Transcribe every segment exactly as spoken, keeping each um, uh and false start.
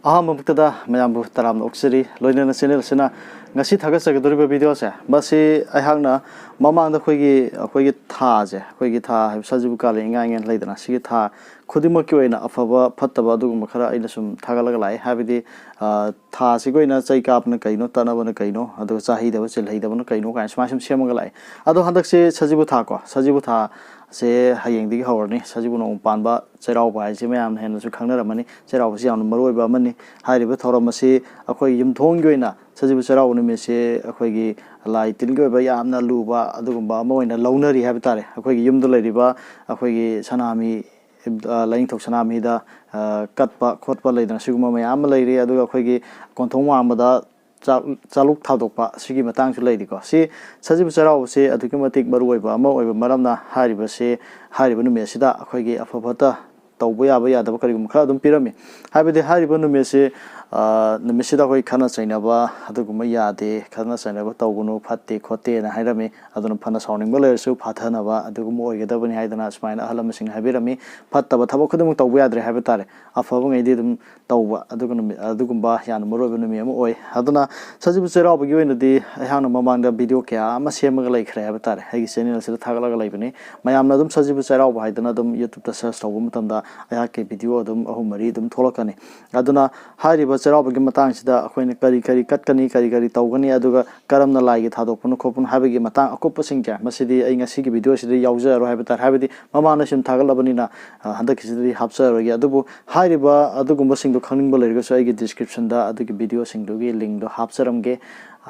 ꯑꯍꯥꯟꯕꯃꯛꯇꯗ ꯃꯌꯥꯝꯕꯨ ꯇꯔꯥꯝꯅ ꯑꯣꯛꯆꯔꯤ꯫ ꯂꯣꯏꯅꯅ ꯆꯦꯅꯦꯜ ꯑꯁꯤꯅ ꯉꯁꯤ ꯊꯥꯒꯠꯆꯒꯗꯧꯔꯤꯕ ꯚꯤꯗꯤꯑꯣꯁꯦ, ꯃꯁꯤ ꯑꯩꯍꯥꯛꯅ ꯃꯃꯥꯡꯗ ꯑꯩꯈꯣꯏꯒꯤ, ꯑꯩꯈꯣꯏꯒꯤ ꯊꯥꯁꯦ, ꯑꯩꯈꯣꯏꯒꯤ ꯊꯥ ꯍꯥꯏꯕ ꯁꯖꯤꯕꯨ ꯀꯥꯂꯦꯟ ꯏꯉꯥ ꯏꯉꯦꯟ ꯂꯩꯗꯅ, ꯁꯤꯒꯤ ꯊꯥ ꯈꯨꯗꯤꯡꯃꯛꯀꯤ ꯑꯣꯏꯅ ꯑꯐꯕ ꯐꯠꯇꯕ ꯑꯗꯨꯒꯨꯝꯕ ꯈꯔ ꯑꯩꯅ ꯁꯨꯝ ꯊꯥꯒꯠꯂꯒ ꯂꯥꯛꯑꯦ꯫ ꯍꯥꯏꯕꯗꯤ, ꯑ, ꯊꯥꯁꯤꯒꯤ ꯑꯣꯏꯅ ꯆꯩ ꯀꯥꯞꯄꯅ ꯀꯩꯅꯣ, ꯇꯠꯅꯕꯅ ꯀꯩꯅꯣ, ꯑꯗꯨꯒ ꯆꯥꯍꯩꯗꯕ ꯆꯤꯜꯍꯩꯗꯕꯅ ꯀꯩꯅꯣ ꯀꯥꯏꯅ ꯁꯨꯃꯥꯏꯅ ꯁꯨꯝ ꯁꯦꯝꯃꯒ ꯂꯥꯛꯑꯦ꯫ ꯑꯗꯣ ꯍꯟꯗꯛꯁꯦ ꯁꯖꯤꯕꯨ ꯊꯥ ꯀꯣ, ꯁꯖꯤꯕꯨ ꯊꯥꯁꯦ ꯍꯌꯦꯡꯗꯒꯤ ꯍꯧꯔꯅꯤ꯫ ꯁꯖꯤꯕꯨ ꯅꯣꯡꯃ ꯄꯥꯟꯕ ꯆꯩꯔꯥꯎꯕ ꯍꯥꯏꯁꯦ ꯃꯌꯥꯝꯅ ꯍꯦꯟꯅꯁꯨ ꯈꯪꯅꯔꯝꯃꯅꯤ꯫ ꯆꯩꯔꯥꯎꯕꯁꯤ ꯌꯥꯝꯅ ꯃꯔꯨ ꯑꯣꯏꯕ ꯑꯃꯅꯤ꯫ ꯍꯥꯏꯔꯤꯕ ꯊꯧꯔꯝ ꯑꯁꯤ ꯑꯩꯈꯣꯏ ꯌꯨꯝꯊꯣꯡꯒꯤ ꯑꯣꯏꯅ ꯁꯖꯤꯕꯨ ꯆꯩꯔꯥꯎꯕ ꯅꯨꯃꯤꯠꯁꯦ ꯑꯩꯈꯣꯏꯒꯤ ꯂꯥꯏ ꯇꯤꯟꯒꯤ ꯑꯣꯏꯕ ꯌꯥꯝꯅ ꯂꯨꯕ ꯑꯗꯨꯒꯨꯝꯕ ꯑꯃ ꯑꯣꯏꯅ ꯂꯧꯅꯔꯤ ꯍꯥꯏꯕ ꯇꯥꯔꯦ꯫ ꯑꯩꯈꯣꯏꯒꯤ ꯌꯨꯝꯗ ꯂꯩꯔꯤꯕ ꯑꯩꯈꯣꯏꯒꯤ ꯁꯅꯥꯃꯍꯤ, ꯑ, ꯂꯥꯏꯅꯤꯡꯊꯧ ꯁꯅꯥꯃꯍꯤꯗ, ꯑ, ꯀꯠꯄ ꯈꯣꯠꯄ ꯂꯩꯗꯅ, ꯁꯤꯒꯨꯝꯕ ꯃꯌꯥꯝ ꯑꯃ ꯂꯩꯔꯤ꯫ ꯑꯗꯨꯒ ꯑꯩꯈꯣꯏꯒꯤ ꯀꯣꯟꯊꯣꯡ ꯋꯥꯡꯃꯗ ꯆꯥꯛ-, ꯆꯥꯂꯨꯛ ꯊꯥꯗꯣꯛꯄ ꯁꯤꯒꯤ ꯃꯇꯥꯡꯁꯨ ꯂꯩꯔꯤꯀꯣ꯫ ꯁꯤ ꯁꯖꯤꯕꯨ ꯆꯩꯔꯥꯎꯕꯁꯤ ꯑꯗꯨꯛꯀꯤ ꯃꯇꯤꯛ ꯃꯔꯨ ꯑꯣꯏꯕ ꯑꯃ ꯑꯣꯏꯕ ꯃꯔꯝꯅ ꯍꯥꯏꯔꯤꯕꯁꯦ, ꯍꯥꯏꯔꯤꯕ ꯅꯨꯃꯤꯠ ꯑꯁꯤꯗ ꯑꯩꯈꯣꯏꯒꯤ ꯑꯐ ꯐꯠꯇ ꯇꯧꯕ ꯌꯥꯕ ꯌꯥꯗꯕ ꯀꯔꯤꯒꯨꯝꯕ ꯈꯔ ꯑꯗꯨꯝ ꯄꯤꯔꯝꯃꯤ꯫ ꯍꯥꯏꯕꯗꯤ ꯍꯥꯏꯔꯤꯕ ꯅꯨꯃꯤꯠꯁꯤ, ꯑ, ꯅꯨꯃꯤꯠꯁꯤꯗ ꯑꯩꯈꯣꯏ ꯈꯠꯅ ꯆꯩꯅꯕ ꯑꯗꯨꯒꯨꯝꯕ ꯌꯥꯗꯦ, ꯈꯠꯅ ꯆꯩꯅꯕ ꯇꯧꯒꯅꯨ, ꯐꯠꯇꯦ ꯈꯣꯠꯇꯦꯅ ꯍꯥꯏꯔꯝꯃꯤ꯫ ꯑꯗꯨꯅ ꯐꯅ ꯁꯥꯎꯅꯤꯡꯕ ꯂꯩꯔꯁꯨ ꯐꯥꯊꯅꯕ ꯑꯗꯨꯒꯨꯝꯕ ꯑꯣꯏꯒꯗꯕꯅꯤ ꯍꯥꯏꯗꯅ ꯁꯨꯃꯥꯏꯅ ꯑꯍꯜ ꯂꯃꯟꯁꯤꯡꯅ ꯍꯥꯏꯕꯤꯔꯝꯃꯤ꯫ ꯐꯠꯇꯕ ꯊꯕꯛ ꯈꯨꯗꯤꯡꯃꯛ ꯇꯧꯕ ꯌꯥꯗ꯭ꯔꯦ ꯍꯥꯏꯕ ꯇꯥꯔꯦ꯫ ꯑꯐꯕꯉꯩꯗꯤ ꯑꯗꯨꯝ ꯇꯧꯕ ꯑꯗꯨꯒ ꯅꯨꯃꯤꯠ, ꯑꯗꯨꯒꯨꯝꯕ ꯌꯥꯝꯅ ꯃꯔꯨ ꯑꯣꯏꯕ ꯅꯨꯃꯤꯠ ꯑꯃ ꯑꯣꯏ꯫ ꯑꯗꯨꯅ ꯁꯖꯤꯕꯨ ꯆꯩꯔꯥꯎꯕꯒꯤ ꯑꯣꯏꯅꯗꯤ ꯑꯩꯍꯥꯛꯅ ꯃꯃꯥꯡꯗ ꯚꯤꯗꯤꯑꯣ ꯀꯌꯥ ꯑꯃ ꯁꯦꯝꯃꯒ ꯂꯩꯈ꯭ꯔꯦ ꯍꯥꯏꯕ ꯇꯥꯔꯦ꯫ ꯑꯩꯒꯤ ꯆꯦꯅꯦꯜ ꯑꯁꯤꯗ ꯊꯥꯒꯠꯂꯒ ꯂꯩꯕꯅꯤ꯫ ꯃꯌꯥꯝꯅ ꯑꯗꯨꯝ ꯁꯖꯤꯕꯨ ꯆꯩꯔꯥꯎꯕ ꯍꯥꯏꯗꯅ ꯑꯗꯨꯝ YouTube-ꯇ search ꯇꯧꯕ ꯃꯇꯝꯗ ꯑꯩꯍꯥꯛꯀꯤ ꯚꯤꯗꯤꯑꯣ ꯑꯗꯨꯝ ꯑꯍꯨꯝ ꯃꯔꯤ ꯑꯗꯨꯝ ꯊꯣꯛꯂꯛꯀꯅꯤ꯫ ꯑꯗꯨꯅ ꯍꯥꯏꯔꯤꯕ ꯆꯩꯔꯥꯎꯕꯒꯤ ꯃꯇꯥꯡꯁꯤꯗ ꯑꯩꯈꯣꯏꯅ ꯀꯔꯤ ꯀꯔꯤ ꯀꯠꯀꯅꯤ, ꯀꯔꯤ ꯀꯔꯤ ꯇꯧꯒꯅꯤ, ꯑꯗꯨꯒ ꯀꯔꯝꯅ ꯂꯥꯏꯒꯤ ꯊꯥꯗꯣꯛꯄꯅꯣ ꯈꯣꯠꯄꯅꯣ ꯍꯥꯏꯕꯒꯤ ꯃꯇꯥꯡ ꯑꯀꯨꯞꯄꯁꯤꯡꯁꯦ ꯃꯁꯤꯗꯤ ꯑꯩ ꯉꯁꯤꯒꯤ ꯚꯤꯗꯤꯑꯣ ꯑꯁꯤꯗ ꯌꯥꯎꯖꯔꯔꯣꯏ ꯍꯥꯏꯕ ꯇꯥꯔꯦ꯫ ꯍꯥꯏꯕꯗꯤ ꯃꯃꯥꯡꯗ ꯁꯨꯝ ꯊꯥꯒꯠꯂꯕꯅꯤꯅ, ꯑ, ꯍꯟꯗꯛꯀꯤꯁꯤꯗꯗꯤ ꯍꯥꯞꯆꯔꯔꯣꯏꯒꯦ꯫ ꯑꯗꯨꯕꯨ ꯍꯥꯏꯔꯤꯕ ꯑꯗꯨꯒꯨꯝꯕꯁꯤꯡꯗꯣ ꯈꯪꯅꯤꯡꯕ ꯂꯩꯔꯒꯁꯨ ꯑꯩꯒꯤ description-ꯗ ꯑꯗꯨꯒꯤ ꯚꯤꯗꯤꯑꯣꯁꯤꯡꯗꯨꯒꯤ link-ꯗꯣ ꯍꯥꯞꯆꯔꯝꯒꯦ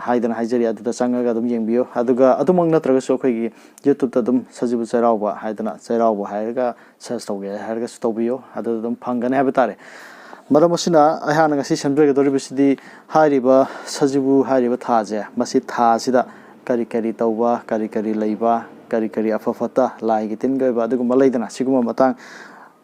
ꯍꯥꯏꯗꯅ ꯍꯥꯏꯖꯔꯤ꯫ ꯑꯗꯨꯗ ꯆꯪꯉꯒ ꯑꯗꯨꯝ ꯌꯦꯡꯕꯤꯌꯨ꯫ ꯑꯗꯨꯒ ꯑꯗꯨꯃꯛ ꯅꯠꯇ꯭ꯔꯒꯁꯨ ꯑꯩꯈꯣꯏꯒꯤ YouTube-ꯇ ꯑꯗꯨꯝ ꯁꯖꯤꯕꯨ ꯆꯩꯔꯥꯎꯕ ꯍꯥꯏꯗꯅ, ꯆꯩꯔꯥꯎꯕ ꯍꯥꯏꯔꯒ search ꯇꯧꯒꯦ ꯍꯥꯏꯔꯒꯁꯨ ꯇꯧꯕꯤꯌꯨ, ꯑꯗꯨꯗ ꯑꯗꯨꯝ ꯐꯪꯒꯅꯤ ꯍꯥꯏꯕ ꯇꯥꯔꯦ꯫ ꯃꯔꯝ ꯑꯁꯤꯅ ꯑꯩꯍꯥꯛꯅ ꯉꯁꯤ ꯁꯦꯝꯖꯒꯗꯧꯔꯤꯕꯁꯤꯗꯤ ꯍꯥꯏꯔꯤꯕ ꯁꯖꯤꯕꯨ ꯍꯥꯏꯔꯤꯕ ꯊꯥꯁꯦ, ꯃꯁꯤ ꯊꯥ ꯑꯁꯤꯗ ꯀꯔꯤ ꯀꯔꯤ ꯇꯧꯕ, ꯀꯔꯤ ꯀꯔꯤ ꯂꯩꯕ, ꯀꯔꯤ ꯀꯔꯤ ꯑꯐ ꯐꯠꯇ, ꯂꯥꯏꯒꯤ ꯇꯤꯟꯒꯤ ꯑꯣꯏꯕ ꯑꯗꯨꯒꯨꯝꯕ ꯂꯩꯗꯅ, ꯁꯤꯒꯨꯝꯕ ꯃꯇꯥꯡ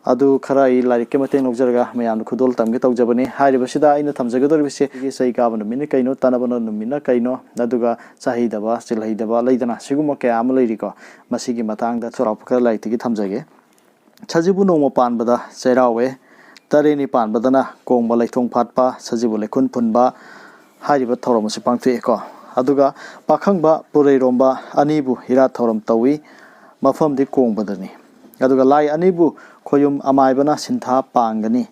ꯑꯗꯨ ꯈꯔ ꯑꯩ ꯂꯥꯏꯔꯤꯛꯀꯤ ꯃꯇꯦꯡ ꯂꯧꯖꯔꯒ ꯃꯌꯥꯝꯗ ꯈꯨꯗꯣꯜ ꯇꯝꯒꯦ ꯇꯧꯖꯕꯅꯤ꯫ ꯍꯥꯏꯔꯤꯕꯁꯤꯗ ꯑꯩꯅ ꯊꯝꯖꯒꯗꯧꯔꯤꯕꯁꯤ ꯑꯩꯒꯤ ꯆꯩ ꯀꯥꯕ ꯅꯨꯃꯤꯠꯅ ꯀꯩꯅꯣ, ꯇꯠꯅꯕ ꯅꯨꯃꯤꯠꯅ ꯀꯩꯅꯣ, ꯑꯗꯨꯒ ꯆꯥꯍꯩꯗꯕ, ꯆꯤꯜꯍꯩꯗꯕ ꯂꯩꯗꯅ, ꯁꯤꯒꯨꯝꯕ ꯀꯌꯥ ꯑꯃ ꯂꯩꯔꯤꯀꯣ꯫ ꯃꯁꯤꯒꯤ ꯃꯇꯥꯡꯗ ꯆꯥꯎꯔꯥꯛꯄ ꯈꯔ ꯂꯥꯏꯔꯤꯛꯇꯒꯤ ꯊꯝꯖꯒꯦ꯫ ꯁꯖꯤꯕꯨ ꯅꯣꯡꯃ ꯄꯥꯟꯕꯗ ꯆꯩꯔꯥꯎꯋꯦ꯫ ꯇꯔꯦꯠꯅꯤ ꯄꯥꯟꯕꯗꯅ ꯀꯣꯡꯕ ꯂꯩꯊꯣꯡ ꯐꯥꯠꯄ, ꯁꯖꯤꯕꯨ ꯂꯩꯈꯨꯟ ꯐꯨꯟꯕ ꯍꯥꯏꯔꯤꯕ ꯊꯧꯔꯝ ꯑꯁꯤ ꯄꯥꯡꯊꯣꯛꯑꯦꯀꯣ꯫ ꯑꯗꯨꯒ ꯄꯥꯈꯪꯕ ꯄꯨꯔꯩꯔꯣꯝꯕ ꯑꯅꯤꯕꯨ ꯏꯔꯥꯠ ꯊꯧꯔꯝ ꯇꯧꯏ꯫ ꯃꯐꯝꯗꯤ ꯀꯣꯡꯕꯗꯅꯤ꯫ ꯑꯗꯨꯒ ꯂꯥꯏ ꯑꯅꯤꯕꯨ ꯈꯣꯌꯨꯝ ꯑꯃꯥꯏꯕꯅ ꯁꯤꯟꯊꯥ ꯄꯥꯡꯒꯅꯤ꯫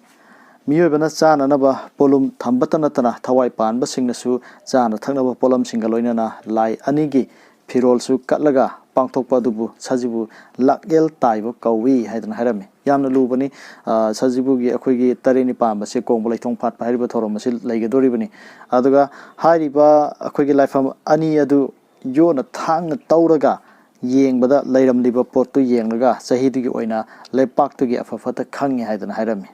ꯃꯤꯑꯣꯏꯕꯅ ꯆꯥꯅꯅꯕ ꯄꯣꯠꯂꯨꯝ ꯊꯝꯕꯇ ꯅꯠꯇꯅ ꯊꯋꯥꯏ ꯄꯥꯟꯕꯁꯤꯡꯅꯁꯨ ꯆꯥꯅ ꯊꯛꯅꯕ ꯄꯣꯠꯂꯝꯁꯤꯡꯒ ꯂꯣꯏꯅꯅ ꯂꯥꯏ ꯑꯅꯤꯒꯤ ꯐꯤꯔꯣꯜꯁꯨ ꯀꯠꯂꯒ ꯄꯥꯡꯊꯣꯛꯄ ꯑꯗꯨꯕꯨ ꯁꯖꯤꯕꯨ ꯂꯥꯛꯑꯦꯜ ꯇꯥꯏꯕ ꯀꯧꯏ ꯍꯥꯏꯗꯅ ꯍꯥꯏꯔꯝꯃꯤ꯫ ꯌꯥꯝꯅ ꯂꯨꯕꯅꯤ꯫ ꯑ, ꯁꯖꯤꯕꯨꯒꯤ ꯑꯩꯈꯣꯏꯒꯤ ꯇꯔꯦꯠꯅꯤ ꯄꯥꯟꯕꯁꯦ ꯀꯣꯡꯕ ꯂꯩꯊꯣꯡ ꯐꯥꯠꯄ ꯍꯥꯏꯔꯤꯕ ꯊꯧꯔꯝ ꯑꯁꯤ ꯂꯩꯒꯗꯧꯔꯤꯕꯅꯤ꯫ ꯑꯗꯨꯒ ꯍꯥꯏꯔꯤꯕ ꯑꯩꯈꯣꯏꯒꯤ ꯂꯥꯏꯐꯝ ꯑꯅꯤ ꯑꯗꯨ ꯌꯣꯠꯅ ꯊꯥꯡꯅ ꯇꯧꯔꯒ ꯌꯦꯡꯕꯗ ꯂꯩꯔꯝꯂꯤꯕ ꯄꯣꯠꯇꯨ ꯌꯦꯡꯂꯒ ꯆꯍꯤꯗꯨꯒꯤ ꯑꯣꯏꯅ ꯂꯩꯄꯥꯛꯇꯨꯒꯤ ꯑꯐ ꯐꯠꯇ ꯈꯪꯉꯤ ꯍꯥꯏꯗꯅ ꯍꯥꯏꯔꯝꯃꯤ꯫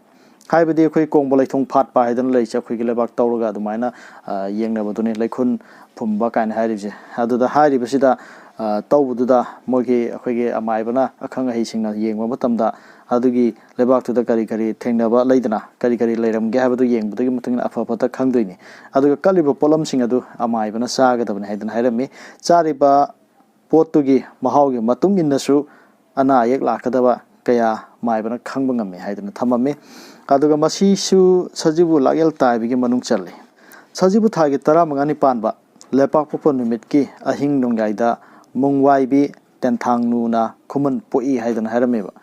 ꯍꯥꯏꯕꯗꯤ ꯑꯩꯈꯣꯏ ꯀꯣꯡꯕ ꯂꯩꯊꯣꯡ ꯐꯥꯠꯄ ꯍꯥꯏꯗꯅ ꯂꯩꯔꯤꯁꯦ ꯑꯩꯈꯣꯏꯒꯤ ꯂꯩꯕꯥꯛ ꯇꯧꯔꯒ ꯑꯗꯨꯃꯥꯏꯅ, ꯑ, ꯌꯦꯡꯅꯕꯗꯨꯅꯤ ꯂꯩꯈꯨꯟ ꯐꯨꯝꯕ ꯀꯥꯏꯅ ꯍꯥꯏꯔꯤꯕꯁꯦ꯫ ꯑꯗꯨꯗ ꯍꯥꯏꯔꯤꯕꯁꯤꯗ, ꯑ, ꯇꯧꯕꯗꯨꯗ ꯃꯣꯏꯒꯤ ꯑꯩꯈꯣꯏꯒꯤ ꯑꯃꯥꯏꯕꯅ ꯑꯈꯪ ꯑꯍꯩꯁꯤꯡꯅ ꯌꯦꯡꯕ ꯃꯇꯝꯗ ꯑꯗꯨꯒꯤ ꯂꯩꯕꯥꯛꯇꯨꯗ ꯀꯔꯤ ꯀꯔꯤ ꯊꯦꯡꯅꯕ ꯂꯩꯗꯅ ꯀꯔꯤ ꯀꯔꯤ ꯂꯩꯔꯝꯒꯦ ꯍꯥꯏꯕꯗꯨ ꯌꯦꯡꯕꯗꯨꯒꯤ ꯃꯇꯨꯡ ꯏꯟꯅ ꯑꯐ ꯐꯠꯇ ꯈꯪꯗꯣꯏꯅꯤ꯫ ꯑꯗꯨꯒ ꯀꯠꯂꯤꯕ ꯄꯣꯠꯂꯝꯁꯤꯡ ꯑꯗꯨ ꯑꯃꯥꯏꯕꯅ ꯆꯥꯒꯗꯕꯅꯤ ꯍꯥꯏꯗꯅ ꯍꯥꯏꯔꯝꯃꯤ꯫ ꯆꯥꯔꯤꯕ ꯄꯣꯠꯇꯨꯒꯤ ꯃꯍꯥꯎꯒꯤ ꯃꯇꯨꯡ ꯏꯟꯅꯁꯨ ꯑꯅꯥ ꯑꯌꯦꯛ ꯂꯥꯛꯀꯗꯕ ꯀꯌꯥ ꯃꯥꯏꯕꯅ ꯈꯪꯕ ꯉꯝꯃꯤ ꯍꯥꯏꯗꯅ ꯊꯝꯃꯝꯃꯤ꯫ ꯑꯗꯨꯒ ꯃꯁꯤꯁꯨ ꯁꯖꯤꯕꯨ ꯂꯥꯛꯑꯦꯜ ꯇꯥꯏꯕꯒꯤ ꯃꯅꯨꯡ ꯆꯜꯂꯤ꯫ ꯁꯖꯤꯕꯨ ꯊꯥꯒꯤ ꯇꯔꯥꯃꯉꯥꯅꯤ ꯄꯥꯟꯕ ꯂꯩꯄꯥꯛꯄꯣꯛꯄ ꯅꯨꯃꯤꯠꯀꯤ ꯑꯍꯤꯡ ꯅꯣꯡꯌꯥꯏꯗ ꯃꯨꯡꯋꯥꯏꯕꯤ ꯇꯦꯟꯊꯥꯡꯅꯨꯅ ꯈꯨꯃꯟ ꯄꯣꯛꯏ ꯍꯥꯏꯗꯅ ꯍꯥꯏꯔꯝꯃꯦꯕ꯫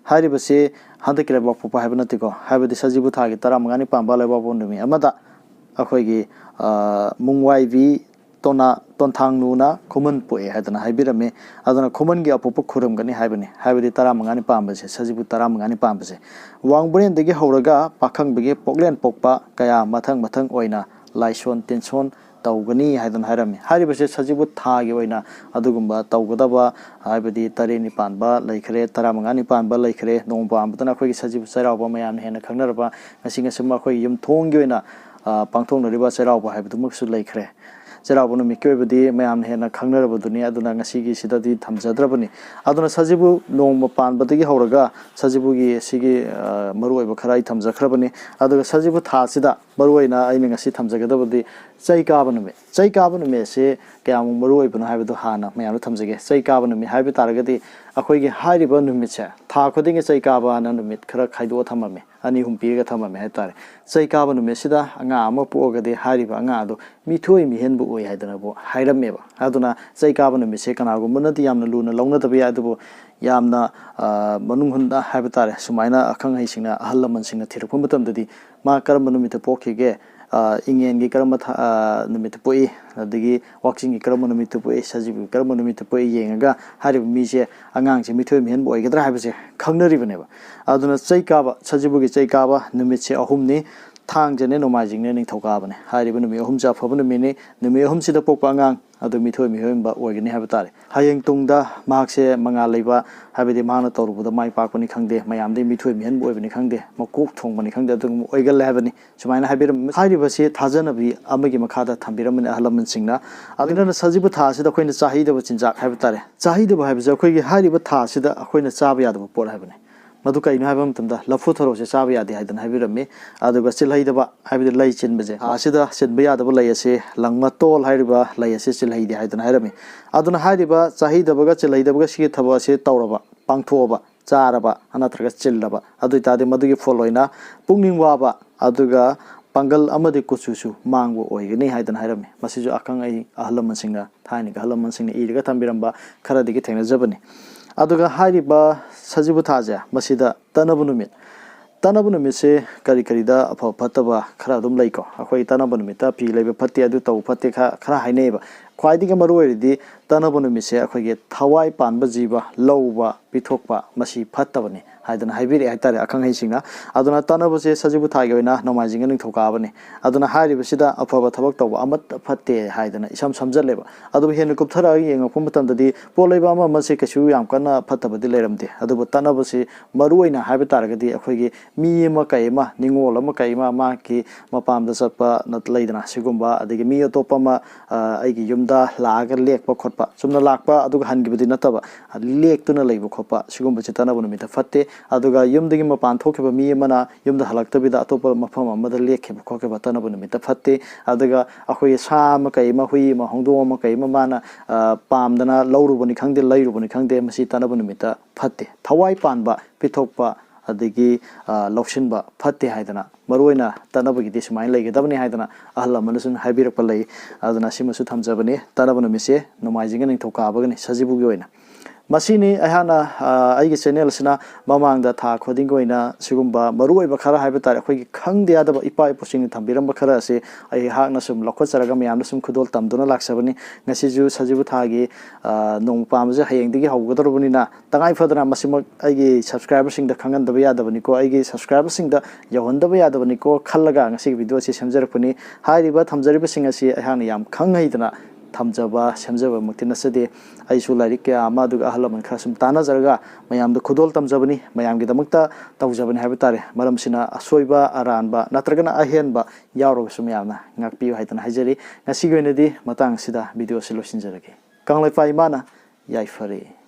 ꯍꯥꯏꯔꯤꯕꯁꯤ ꯍꯟꯗꯛꯀꯤ ꯂꯩꯕꯥꯛꯄꯣꯛꯄ ꯍꯥꯏꯕ ꯅꯠꯇꯦꯀꯣ, ꯍꯥꯏꯕꯗꯤ ꯁꯖꯤꯕꯨ ꯊꯥꯒꯤ ꯇꯔꯥꯃꯉꯥꯅꯤ ꯄꯥꯟꯕ ꯂꯩꯕꯥꯛꯄꯣꯛꯄ ꯅꯨꯃꯤꯠ ꯑꯃꯗ ꯑꯩꯈꯣꯏꯒꯤ, ꯑ, ꯃꯨꯡꯋꯥꯏꯕꯤ ꯇꯣꯅꯥ-, ꯇꯣꯟꯊꯥꯡꯅꯨꯅ ꯈꯨꯃꯟ ꯄꯣꯛꯑꯦ ꯍꯥꯏꯗꯅ ꯍꯥꯏꯕꯤꯔꯝꯃꯤ꯫ ꯑꯗꯨꯅ ꯈꯨꯃꯟꯒꯤ ꯑꯄꯣꯛꯄ ꯈꯨꯔꯨꯝꯒꯅꯤ ꯍꯥꯏꯕꯅꯤ, ꯍꯥꯏꯕꯗꯤ ꯇꯔꯥꯃꯉꯥꯅꯤ ꯄꯥꯟꯕꯁꯦ, ꯁꯖꯤꯕꯨ ꯇꯔꯥꯃꯉꯥꯅꯤ ꯄꯥꯟꯕꯁꯦ꯫ ꯋꯥꯡꯕ꯭ꯔꯦꯟꯗꯒꯤ ꯍꯧꯔꯒ ꯄꯥꯈꯪꯕꯒꯤ ꯄꯣꯛꯂꯦꯟ ꯄꯣꯛꯄ ꯀꯌꯥ ꯃꯊꯪ ꯃꯊꯪ ꯑꯣꯏꯅ ꯂꯥꯏꯁꯣꯟ ꯇꯤꯟꯁꯣꯟ ꯇꯧꯒꯅꯤ ꯍꯥꯏꯗꯅ ꯍꯥꯏꯔꯝꯃꯤ꯫ ꯍꯥꯏꯔꯤꯕꯁꯦ ꯁꯖꯤꯕꯨ ꯊꯥꯒꯤ ꯑꯣꯏꯅ ꯑꯗꯨꯒꯨꯝꯕ ꯇꯧꯒꯗꯕ, ꯍꯥꯏꯕꯗꯤ ꯇꯔꯦꯠꯅꯤ ꯄꯥꯟꯕ ꯂꯩꯈ꯭ꯔꯦ, ꯇꯔꯥꯃꯉꯥꯅꯤ ꯄꯥꯟꯕ ꯂꯩꯈ꯭ꯔꯦ, ꯅꯣꯡ ꯄꯥꯟꯕꯗꯅ ꯑꯩꯈꯣꯏꯒꯤ ꯁꯖꯤꯕꯨ ꯆꯩꯔꯥꯎꯕ ꯃꯌꯥꯝꯅ ꯍꯦꯟꯅ ꯈꯪꯅꯔꯕ, ꯉꯁꯤ ꯉꯁꯤꯃꯛ ꯑꯩꯈꯣꯏꯒꯤ ꯌꯨꯝꯊꯣꯡꯒꯤ ꯑꯣꯏꯅ, ꯑ, ꯄꯥꯡꯊꯣꯛꯅꯔꯤꯕ ꯆꯩꯔꯥꯎꯕ ꯍꯥꯏꯕꯗꯨꯃꯛꯁꯨ ꯂꯩꯈ꯭ꯔꯦ꯫ ꯆꯩꯔꯥꯎꯕ ꯅꯨꯃꯤꯠꯀꯤ ꯑꯣꯏꯕꯗꯤ ꯃꯌꯥꯝꯅ ꯍꯦꯟꯅ ꯈꯪꯅꯔꯕꯗꯨꯅꯤ, ꯑꯗꯨꯅ ꯉꯁꯤꯒꯤꯁꯤꯗꯗꯤ ꯊꯝꯖꯗ꯭ꯔꯕꯅꯤ꯫ ꯑꯗꯨꯅ ꯁꯖꯤꯕꯨ ꯅꯣꯡꯃ ꯄꯥꯟꯕꯗꯒꯤ ꯍꯧꯔꯒ ꯁꯖꯤꯕꯨꯒꯤ ꯁꯤꯒꯤ, ꯑ, ꯃꯔꯨꯑꯣꯏꯕ ꯈꯔ ꯑꯩ ꯊꯝꯖꯈ꯭ꯔꯕꯅꯤ꯫ ꯑꯗꯨꯒ ꯁꯖꯤꯕꯨ ꯊꯥꯁꯤꯗ ꯃꯔꯨꯑꯣꯏꯅ ꯑꯩꯅ ꯉꯁꯤ ꯊꯝꯖꯒꯗꯕꯗꯤ ꯆꯩ ꯀꯥꯕ ꯅꯨꯃꯤꯠ꯫ ꯆꯩ ꯀꯥꯕ ꯅꯨꯃꯤꯠ ꯑꯁꯤ ꯀꯌꯥꯃꯨꯛ ꯃꯔꯨ ꯑꯣꯏꯕꯅꯣ ꯍꯥꯏꯕꯗꯨ ꯍꯥꯟꯅ ꯃꯌꯥꯝꯗ ꯊꯝꯖꯒꯦ꯫ ꯆꯩ ꯀꯥꯕ ꯅꯨꯃꯤꯠ ꯍꯥꯏꯕ ꯇꯥꯔꯒꯗꯤ ꯑꯩꯈꯣꯏꯒꯤ ꯍꯥꯏꯔꯤꯕ ꯅꯨꯃꯤꯠꯁꯦ ꯊꯥ ꯈꯨꯗꯤꯡꯒꯤ ꯆꯩ ꯀꯥꯕ ꯍꯥꯏꯅ ꯅꯨꯃꯤꯠ ꯈꯔ ꯈꯥꯏꯗꯣꯛꯑ ꯊꯝꯃꯝꯃꯤ, ꯑꯅꯤ ꯑꯍꯨꯝ ꯄꯤꯔꯒ ꯊꯝꯃꯝꯃꯤ ꯍꯥꯏ ꯇꯥꯔꯦ꯫ ꯆꯩ ꯀꯥꯕ ꯅꯨꯃꯤꯠꯁꯤꯗ ꯑꯉꯥꯡ ꯑꯃ ꯄꯣꯛꯑꯒꯗꯤ ꯍꯥꯏꯔꯤꯕ ꯑꯉꯥꯡ ꯑꯗꯨ ꯃꯤꯊꯣꯏ ꯃꯤꯍꯦꯟꯕ ꯑꯣꯏ ꯍꯥꯏꯗꯅꯕꯨ ꯍꯥꯏꯔꯝꯃꯦꯕ꯫ ꯑꯗꯨꯅ ꯆꯩ ꯀꯥꯕ ꯅꯨꯃꯤꯠꯁꯦ ꯀꯅꯥꯒꯨꯝꯕꯅꯗꯤ ꯌꯥꯝꯅ ꯂꯨꯅ ꯂꯧꯅꯗꯕ ꯌꯥꯏ, ꯑꯗꯨꯕꯨ ꯌꯥꯝꯅ, ꯑ, ꯃꯅꯨꯡ ꯍꯨꯠꯅ ꯍꯥꯏꯕ ꯇꯥꯔꯦ, ꯁꯨꯃꯥꯏꯅ ꯑꯈꯪ ꯑꯍꯩꯁꯤꯡꯅ, ꯑꯍꯜ ꯂꯃꯟꯁꯤꯡꯅ ꯊꯤꯔꯛꯄ ꯃꯇꯝꯗꯗꯤ ꯃꯥ ꯀꯔꯝꯕ ꯅꯨꯃꯤꯠꯇ ꯄꯣꯛꯈꯤꯒꯦ, ꯑ, ꯏꯉꯦꯟꯒꯤ ꯀꯔꯝꯕ ꯊꯥ-, ꯑ, ꯅꯨꯃꯤꯠꯇ ꯄꯣꯛꯏ, ꯑꯗꯒꯤ ꯋꯥꯛꯆꯤꯡꯒꯤ ꯀꯔꯝꯕ ꯅꯨꯃꯤꯠꯇ ꯄꯣꯛꯏ, ꯁꯖꯤꯕꯨꯒꯤ ꯀꯔꯝꯕ ꯅꯨꯃꯤꯠꯇ ꯄꯣꯛꯏ ꯌꯦꯡꯉꯒ ꯍꯥꯏꯔꯤꯕ ꯃꯤꯁꯦ, ꯑꯉꯥꯡꯁꯦ ꯃꯤꯊꯣꯏ ꯃꯤꯍꯦꯟꯕ ꯑꯣꯏꯒꯗ꯭ꯔꯥ ꯍꯥꯏꯕꯁꯦ ꯈꯪꯅꯔꯤꯕꯅꯦꯕ꯫ ꯑꯗꯨꯅ ꯆꯩ ꯀꯥꯕ, ꯁꯖꯤꯕꯨꯒꯤ ꯆꯩ ꯀꯥꯕ ꯅꯨꯃꯤꯠꯁꯦ ꯑꯍꯨꯝꯅꯤ: ꯊꯥꯡꯖꯅꯦ, ꯅꯣꯡꯃꯥꯏꯖꯤꯡꯅꯦ, ꯅꯤꯡꯊꯧꯀꯥꯕꯅꯦ꯫ ꯍꯥꯏꯔꯤꯕ ꯅꯨꯃꯤꯠ ꯑꯍꯨꯝꯁꯦ ꯑꯐꯕ ꯅꯨꯃꯤꯠꯅꯤ꯫ ꯅꯨꯃꯤꯠ ꯑꯍꯨꯝꯁꯤꯗ ꯄꯣꯛꯄ ꯑꯉꯥꯡ ꯑꯗꯨ ꯃꯤꯊꯣꯏ ꯃꯤꯍꯦꯟꯕ ꯑꯣꯏꯒꯅꯤ ꯍꯥꯏꯕ ꯇꯥꯔꯦ꯫ ꯍꯌꯦꯡ ꯇꯨꯡꯗ ꯃꯍꯥꯛꯁꯦ ꯃꯉꯥꯜ ꯂꯩꯕ, ꯍꯥꯏꯕꯗꯤ ꯃꯍꯥꯛꯅ ꯇꯧꯔꯨꯕꯗ ꯃꯥꯏ ꯄꯥꯛꯄꯅꯤ ꯈꯪꯗꯦ, ꯃꯌꯥꯝꯗꯒꯤ ꯃꯤꯊꯣꯏ ꯃꯤꯍꯦꯟꯕ ꯑꯣꯏꯕꯅꯤ ꯈꯪꯗꯦ, ꯃꯀꯣꯛ ꯊꯣꯡꯕꯅꯤ ꯈꯪꯗꯦ, ꯑꯗꯨꯒꯨꯝꯕ ꯑꯣꯏꯒꯜꯂꯦ ꯍꯥꯏꯕꯅꯤ꯫ ꯁꯨꯃꯥꯏꯅ ꯍꯥꯏꯕꯤꯔꯝꯃꯤ꯫ ꯍꯥꯏꯔꯤꯕꯁꯤ ꯊꯥꯖꯅꯕꯤ ꯑꯃꯒꯤ ꯃꯈꯥꯗ ꯊꯝꯕꯤꯔꯝꯕꯅꯤ ꯑꯍꯜ ꯂꯃꯟꯁꯤꯡꯅ꯫ ꯑꯗꯨꯅ ꯁꯖꯤꯕꯨ ꯊꯥ ꯑꯁꯤꯗ ꯑꯩꯈꯣꯏꯅ ꯆꯥꯍꯩꯗꯕ ꯆꯤꯟꯖꯥꯛ ꯍꯥꯏꯕ ꯇꯥꯔꯦ꯫ ꯆꯥꯍꯩꯗꯕ ꯍꯥꯏꯕꯁꯦ ꯑꯩꯈꯣꯏꯒꯤ ꯍꯥꯏꯔꯤꯕ ꯊꯥ ꯑꯁꯤꯗ ꯑꯩꯈꯣꯏꯅ ꯆꯥꯕ ꯌꯥꯗꯕ ꯄꯣꯠ ꯍꯥꯏꯕꯅꯤ꯫ ꯃꯗꯨ ꯀꯩꯅꯣ ꯍꯥꯏꯕ ꯃꯇꯝꯗ ꯂꯐꯨ ꯊꯔꯣꯁꯦ ꯆꯥꯕ ꯌꯥꯗꯦ ꯍꯥꯏꯗꯅ ꯍꯥꯏꯕꯤꯔꯝꯃꯤ꯫ ꯑꯗꯨꯒ ꯆꯤꯜꯍꯩꯗꯕ ꯍꯥꯏꯕꯗꯤ ꯂꯩ ꯆꯤꯟꯕꯁꯦ, ꯊꯥ ꯑꯁꯤꯗ ꯆꯤꯟꯕ ꯌꯥꯗꯕ ꯂꯩ ꯑꯁꯤ ꯂꯪꯃꯇꯣꯜ ꯍꯥꯏꯔꯤꯕ ꯂꯩ ꯑꯁꯤ ꯆꯤꯜꯍꯩꯗꯦ ꯍꯥꯏꯗꯅ ꯍꯥꯏꯔꯝꯃꯤ꯫ ꯑꯗꯨꯅ ꯍꯥꯏꯔꯤꯕ ꯆꯥꯍꯩꯗꯕꯒ ꯆꯤꯜꯍꯩꯗꯕꯒ ꯁꯤꯒꯤ ꯊꯕꯛ ꯑꯁꯤ ꯇꯧꯔꯕ, ꯄꯥꯡꯊꯣꯛꯑꯕ, ꯆꯥꯔꯕ ꯅꯠꯇ꯭ꯔꯒ ꯆꯤꯜꯂꯕ, ꯑꯗꯨ ꯑꯣꯏꯇꯥꯔꯗꯤ ꯃꯗꯨꯒꯤ ꯐꯣꯜ ꯑꯣꯏꯅ ꯄꯨꯛꯅꯤꯡ ꯋꯥꯕ ꯑꯗꯨꯒ ꯄꯥꯡꯒꯜ ꯑꯃꯗꯤ ꯀꯨꯆꯨꯁꯨ ꯃꯥꯡꯕ ꯑꯣꯏꯒꯅꯤ ꯍꯥꯏꯗꯅ ꯍꯥꯏꯔꯝꯃꯤ꯫ ꯃꯁꯤꯁꯨ ꯑꯈꯪ ꯑꯍꯩ ꯑꯍꯜ ꯂꯃꯟꯁꯤꯡꯅ, ꯊꯥꯏꯅꯒꯤ ꯑꯍꯜ ꯂꯃꯟꯁꯤꯡꯅ ꯏꯔꯒ ꯊꯝꯕꯤꯔꯝꯕ ꯈꯔꯗꯒꯤ ꯊꯦꯡꯅꯖꯕꯅꯤ꯫ ꯑꯗꯨꯒ ꯍꯥꯏꯔꯤꯕ ꯁꯖꯤꯕꯨ ꯊꯥꯁꯦ, ꯃꯁꯤꯗ ꯇꯠꯅꯕ ꯅꯨꯃꯤꯠ, ꯇꯠꯅꯕ ꯅꯨꯃꯤꯠꯁꯦ ꯀꯔꯤ ꯀꯔꯤꯗ ꯑꯐꯕ ꯐꯠꯇꯕ ꯈꯔ ꯑꯗꯨꯝ ꯂꯩꯀꯣ꯫ ꯑꯩꯈꯣꯏ ꯇꯠꯅꯕ ꯅꯨꯃꯤꯠꯇ ꯐꯤ ꯂꯩꯕ ꯐꯠꯇꯦ, ꯑꯗꯨ ꯇꯧꯕ ꯐꯠꯇꯦ, ꯈꯔ, ꯈꯔ ꯍꯥꯏꯅꯩꯌꯦꯕ꯫ ꯈ꯭ꯋꯥꯏꯗꯒꯤ ꯃꯔꯨ ꯑꯣꯏꯔꯤꯗꯤ ꯇꯠꯅꯕ ꯅꯨꯃꯤꯠꯁꯦ ꯑꯩꯈꯣꯏꯒꯤ ꯊꯋꯥꯏ ꯄꯥꯟꯕ ꯖꯤꯕ, ꯂꯧꯕ, ꯄꯤꯊꯣꯛꯄ, ꯃꯁꯤ ꯐꯠꯇꯕꯅꯤ ꯍꯥꯏꯗꯅ ꯍꯥꯏꯕꯤꯔꯛꯑꯦ ꯍꯥꯏꯇꯥꯔꯦ ꯑꯈꯪ ꯑꯍꯩꯁꯤꯡꯅ꯫ ꯑꯗꯨꯅ ꯇꯠꯅꯕꯁꯦ ꯁꯖꯤꯕꯨ ꯊꯥꯒꯤ ꯑꯣꯏꯅ ꯅꯣꯡꯃꯥꯏꯖꯤꯡꯒ ꯅꯤꯡꯊꯧꯀꯥꯕꯅꯤ꯫ ꯑꯗꯨꯅ ꯍꯥꯏꯔꯤꯕꯁꯤꯗ ꯑꯐꯕ ꯊꯕꯛ ꯇꯧꯕ ꯑꯃꯠꯇ ꯐꯠꯇꯦ ꯍꯥꯏꯗꯅ ꯏꯁꯝ ꯁꯝꯖꯜꯂꯦꯕ꯫ ꯑꯗꯨꯕꯨ ꯍꯦꯟꯅ ꯀꯨꯞꯊꯔꯛꯑꯒ ꯌꯦꯡꯉꯛꯄ ꯃꯇꯝꯗꯗꯤ ꯄꯣꯠ ꯂꯩꯕ ꯑꯃ ꯑꯃꯁꯦ ꯀꯩꯁꯨ ꯌꯥꯝ ꯀꯟꯅ ꯐꯠꯇꯕꯗꯤ ꯂꯩꯔꯝꯗꯦ꯫ ꯑꯗꯨꯕꯨ ꯇꯠꯅꯕꯁꯤ ꯃꯔꯨ ꯑꯣꯏꯅ ꯍꯥꯏꯕ ꯇꯥꯔꯒꯗꯤ ꯑꯩꯈꯣꯏꯒꯤ ꯃꯤ ꯑꯃ ꯀꯩ ꯑꯃ, ꯅꯤꯡꯉꯣꯜ ꯑꯃ ꯀꯩ ꯑꯃ, ꯃꯍꯥꯛꯀꯤ ꯃꯄꯥꯝꯗ ꯆꯠꯄ ꯅꯠ-, ꯂꯩꯗꯅ, ꯁꯤꯒꯨꯝꯕ, ꯑꯗꯒꯤ ꯃꯤ ꯑꯇꯣꯞꯄ ꯑꯃ, ꯑ, ꯑꯩꯒꯤ ꯌꯨꯝ ꯗ ꯂꯥꯛꯑꯒ ꯂꯦꯛꯄ ꯈꯣꯠꯄ, ꯆꯨꯝꯅ ꯂꯥꯛꯄ ꯑꯗꯨꯒ ꯍꯟꯈꯤꯕꯗꯤ ꯅꯠꯇꯕ, ꯂꯦꯛꯇꯨꯅ ꯂꯩꯕ ꯈꯣꯠꯄ, ꯁꯤꯒꯨꯝꯕꯁꯤ ꯇꯠꯅꯕ ꯅꯨꯃꯤꯠꯇ ꯐꯠꯇꯦ꯫ ꯑꯗꯨꯒ ꯌꯨꯝꯗꯒꯤ ꯃꯄꯥꯟ ꯊꯣꯛꯈꯤꯕ ꯃꯤ ꯑꯃꯅ ꯌꯨꯝꯗ ꯍꯜꯂꯛꯇꯕꯤꯗ ꯑꯇꯣꯞꯄ ꯃꯐꯝ ꯑꯃꯗ ꯂꯦꯛꯈꯤꯕ ꯈꯣꯠꯈꯤꯕ ꯇꯠꯅꯕ ꯅꯨꯃꯤꯠꯇ ꯐꯠꯇꯦ꯫ ꯑꯗꯨꯒ ꯑꯩꯈꯣꯏꯒꯤ ꯁꯥ ꯑꯃ ꯀꯩ ꯑꯃ, ꯍꯨꯏ ꯑꯃ, ꯍꯧꯗꯣꯡ ꯑꯃ ꯀꯩ ꯑꯃ ꯃꯥꯅ, ꯑ, ꯄꯥꯝꯗꯅ ꯂꯧꯔꯨꯕꯅꯤ ꯈꯪꯗꯦ, ꯂꯩꯔꯨꯕꯅꯤ ꯈꯪꯗꯦ, ꯃꯁꯤ ꯇꯠꯅꯕ ꯅꯨꯃꯤꯠꯇ ꯐꯠꯇꯦ꯫ ꯊꯋꯥꯏ ꯄꯥꯟꯕ, ꯄꯤꯊꯣꯛꯄ, ꯑꯗꯒꯤ, ꯑ, ꯂꯧꯁꯤꯟꯕ ꯐꯠꯇꯦ ꯍꯥꯏꯗꯅ, ꯃꯔꯨꯑꯣꯏꯅ ꯇꯠꯅꯕꯒꯤꯗꯤ ꯁꯨꯃꯥꯏꯅ ꯂꯩꯒꯗꯕꯅꯤ ꯍꯥꯏꯗꯅ ꯑꯍꯜ ꯂꯃꯟꯅꯁꯨ ꯍꯥꯏꯕꯤꯔꯛꯄ ꯂꯩ꯫ ꯑꯗꯨꯅ ꯁꯤꯃꯁꯨ ꯊꯝꯖꯕꯅꯤ꯫ ꯇꯠꯅꯕ ꯅꯨꯃꯤꯠꯁꯦ ꯅꯣꯡꯃꯥꯏꯖꯤꯡꯒ ꯅꯤꯡꯊꯧꯀꯥꯕꯒꯅꯤ, ꯁꯖꯤꯕꯨꯒꯤ ꯑꯣꯏꯅ꯫ ꯃꯁꯤꯅꯤ ꯑꯩꯍꯥꯛꯅ, ꯑ, ꯑꯩꯒꯤ ꯆꯦꯅꯦꯜꯁꯤꯅ ꯃꯃꯥꯡꯗ ꯊꯥ ꯈꯨꯗꯤꯡꯒꯤ ꯑꯣꯏꯅ ꯁꯤꯒꯨꯝꯕ ꯃꯔꯨꯑꯣꯏꯕ ꯈꯔ ꯍꯥꯏꯕ ꯇꯥꯔꯦ, ꯑꯩꯈꯣꯏꯒꯤ ꯈꯪꯗ ꯌꯥꯗꯕ ꯏꯄꯥ ꯏꯄꯨꯁꯤꯡꯅ ꯊꯝꯕꯤꯔꯝꯕ ꯈꯔ ꯑꯁꯤ ꯑꯩꯍꯥꯛꯅ ꯁꯨꯝ ꯂꯧꯈꯠꯆꯔꯒ ꯃꯌꯥꯝꯗ ꯁꯨꯝ ꯈꯨꯗꯣꯜ ꯇꯝꯗꯨꯅ ꯂꯥꯛꯆꯕꯅꯤ꯫ ꯉꯁꯤꯁꯨ ꯁꯖꯤꯕꯨ ꯊꯥꯒꯤ, ꯑ, ꯅꯣꯡꯃ ꯄꯥꯟꯕꯁꯦ ꯍꯌꯦꯡꯗꯒꯤ ꯍꯧꯒꯗꯧꯔꯕꯅꯤꯅ, ꯇꯉꯥꯏ ꯐꯗꯅ ꯃꯁꯤꯃꯛ ꯑꯩꯒꯤ ꯁꯕꯁꯀ꯭ꯔꯥꯏꯕꯔꯁꯤꯡꯗ ꯈꯪꯍꯟꯗꯕ ꯌꯥꯗꯕꯅꯤꯀꯣ, ꯑꯩꯒꯤ ꯁꯕꯁꯀ꯭ꯔꯥꯏꯕꯔꯁꯤꯡꯗ ꯌꯧꯍꯟꯗꯕ ꯌꯥꯗꯕꯅꯤꯀꯣ ꯈꯜꯂꯒ ꯉꯁꯤꯒꯤ ꯚꯤꯗꯤꯑꯣ ꯑꯁꯤ ꯁꯦꯝꯖꯔꯛꯄꯅꯤ꯫ ꯍꯥꯏꯔꯤꯕ ꯊꯝꯖꯔꯤꯕꯁꯤꯡ ꯑꯁꯤ ꯑꯩꯍꯥꯛꯅ ꯌꯥꯝ ꯈꯪ ꯍꯩꯗꯅ ꯊꯝꯖꯕ, ꯁꯦꯝꯖꯕꯃꯛꯇꯤ ꯅꯠꯆꯗꯦ꯫ ꯑꯩꯁꯨ ꯂꯥꯏꯔꯤꯛ ꯀꯌꯥ ꯑꯃ, ꯑꯗꯨꯒ ꯑꯍꯜ ꯂꯃꯟ ꯈꯔ ꯁꯨꯝ ꯇꯥꯟꯅꯖꯔꯒ ꯃꯌꯥꯝꯗ ꯈꯨꯗꯣꯜ ꯇꯝꯖꯕꯅꯤ, ꯃꯌꯥꯝꯒꯤꯗꯃꯛꯇ ꯇꯧꯖꯕꯅꯤ ꯍꯥꯏꯕ ꯇꯥꯔꯦ꯫ ꯃꯔꯝꯁꯤꯅ ꯑꯁꯣꯏꯕ ꯑꯔꯥꯟꯕ ꯅꯠꯇ꯭ꯔꯒꯅ ꯑꯍꯦꯟꯕ ꯌꯥꯎꯔꯒꯁꯨ ꯃꯌꯥꯝꯅ ꯉꯥꯛꯄꯤꯌꯨ ꯍꯥꯏꯗꯅ ꯍꯥꯏꯖꯔꯤ꯫ ꯉꯁꯤꯒꯤ ꯑꯣꯏꯅꯗꯤ ꯃꯇꯥꯡ ꯑꯁꯤꯗ ꯚꯤꯗꯤꯑꯣ ꯑꯁꯤ ꯂꯣꯏꯁꯤꯟꯖꯔꯒꯦ꯫ ꯀꯪꯂꯩꯄꯥꯛ ꯏꯃꯥꯅ ꯌꯥꯏꯐꯔꯦ꯫